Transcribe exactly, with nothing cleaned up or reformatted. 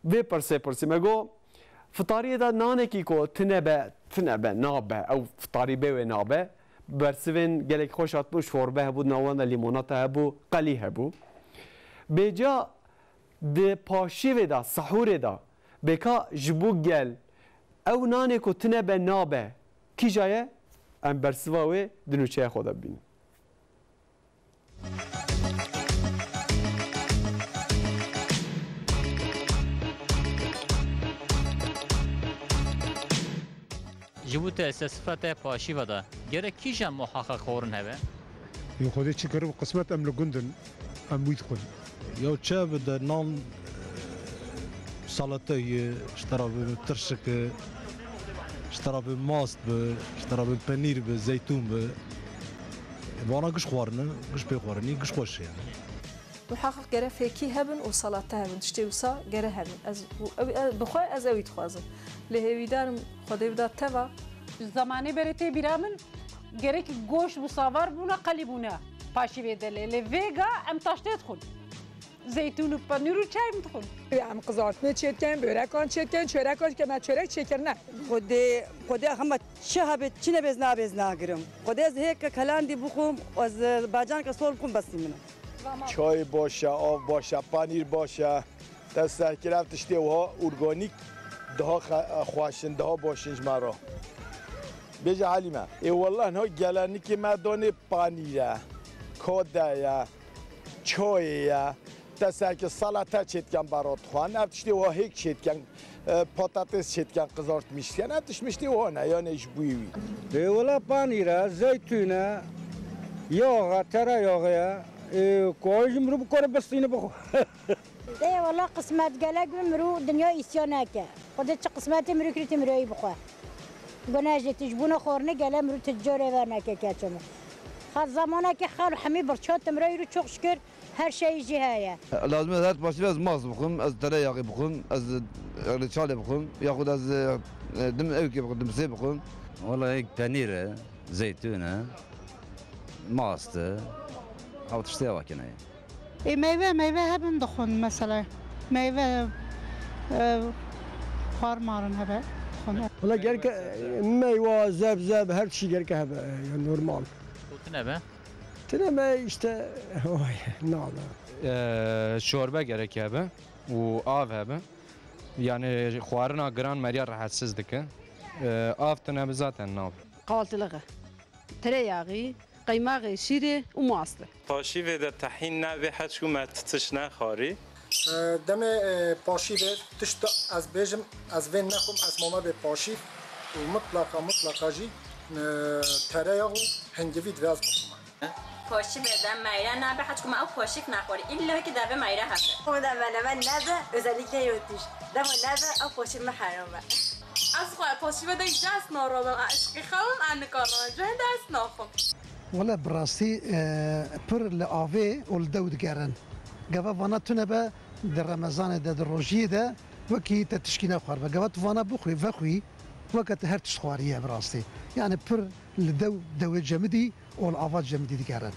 Vê pirsê pirsî me got, fitariyê de nanekî ku tune be, tune be, nabe, ew fitarî bê wê nabe. Bersivên gelek xweş hatibû, şorbe hebû, di nav wan de lîmonata hebû, qelî hebû. Bêca di paşîvê de, sehûrê de, bêka ji bo gel ew nanê ku tune be nabe, kîja ye? Em bersiva wê di nûçeya xwe de bibînin. Ji bo te sefreta te paşîva de gerek kîjan muheqeq horin hebe? Yê Xwedê çi kirib qismet em li gund in, em wî dixwin. Ya çi bi de nan, salate ye, ji tera bi tirşik e, ji tera bi mast bi, ji tera bi penîr bi, zeytûn bi. Vana giş xwarine, giş pê xwarinî, giş xweş e yani. Muheqeq gere fêkî hebin û salate hebin. Tiştê wisa gere hebin. Ez, ew, e, bi xwe ez ewî dixwazim. Lê hêvîdarim Xwedê bida teva. Ji zemanê berê tê bîra min, gerek goşt bû, savar bûne, qelî bûne. Paşîvê de lê, lê vêga em taştê dixwin. Zeytûn û penîr û çay em dixwin. Em qizartine çêdikin, börekan çêdikin, çörekan çêdikin, me çörek çêkirine. Xwedê, Xwedê hema çi hebê, çi nebêz nabêz nagirim. Xwedê ez hê ke kelandî bixwim, ez bacaneke sol bixwim besî min e. Çay baş e, av baş e, panîr baş e. Te serkir ev tiştê wiha organîk daha xe-, xweş in, daha baş in ji me re. Bêje Helîme. Ê wellah niha gelenikê me danê panîr e, kade ye, çayê ye. Te serkir salate çêdikin bera dixwin. Ev tiştê wiha hêk çêdikin. E, patates çêdikin, qizartmîş dikin. Ev tişt miştê wan e, yanê ji bo wî. Ê wela panîr e, zeytûn e, yax e, tereyaxê ye. Ê, ku ji mirov bikare bistîne bixwe. Ê wela qismet gelek bi mirov dinya îsyan neke. Xwedê çi qismetê mirov kirî tê mirov bixwe. Gune jî tişt bûne xwarine gele mirov tu corê ver neke keçe min. Xwe zemanekê xelk hemî birçot tê mirov îro çok şükür. Her şey jî heye. Lazim e her paşî ez mast bixwim, ez tereyaxê bixwim, ez, e, reçalê bixwim, yaxud ez, e, e, dim ewkê bixwim, dimsê bixwim. Wala yek penîr e, zeytûn e, mast e, ew tiştê ew kene. Ê meyve, meyve hebin dixwin mesela. Meyve, e, xwar marin hebe dixwin. Wala gerek e, meyve, zeb, zeb, her tişî gerek e hebe, e, normal. Tune be? Tune me işte, oy, nala. Ee, çorbe gerek hebe û av hebe. Yani xwarina giran meriya rahatsiz dike. Ee, av tune be zaten nav. Kahvaltılığı. Tereyağı, qeymağı, şîrê û mast. Paşîvê de tehîn nebe, heçku me titiş nexwarî. E, demê, e, paşîvê tişt ez bêjim, ez vê nexwim, ez mame bê paşîv û mutlaka, mutlaka jî, e, tereyax û hingivî divê ez bixwim. Paşîvê de meyre nebe, heçku me ew paşîv nexwarî. Îlla ki deve meyre hebe. Xwe de menemen nebe, özellikle yotiş. Dema nebe, ew paşîv me heram e. Ez xwe paşîvê de îca ez narazim, ez eşqî xewim, ez nikarim, cihê de ez naxwim. Wele bi rastî, e, pir li avê û li dew digerin. Gava vana tune be di Remezanê de, di rojiyê de wekî te tişkî nexwar be. Gava tu vana bixwî, vexwî, weke tu her tişt xwariye bi rastî. Yani pir li dew, dewê cemidî û li ava cemidî digerin.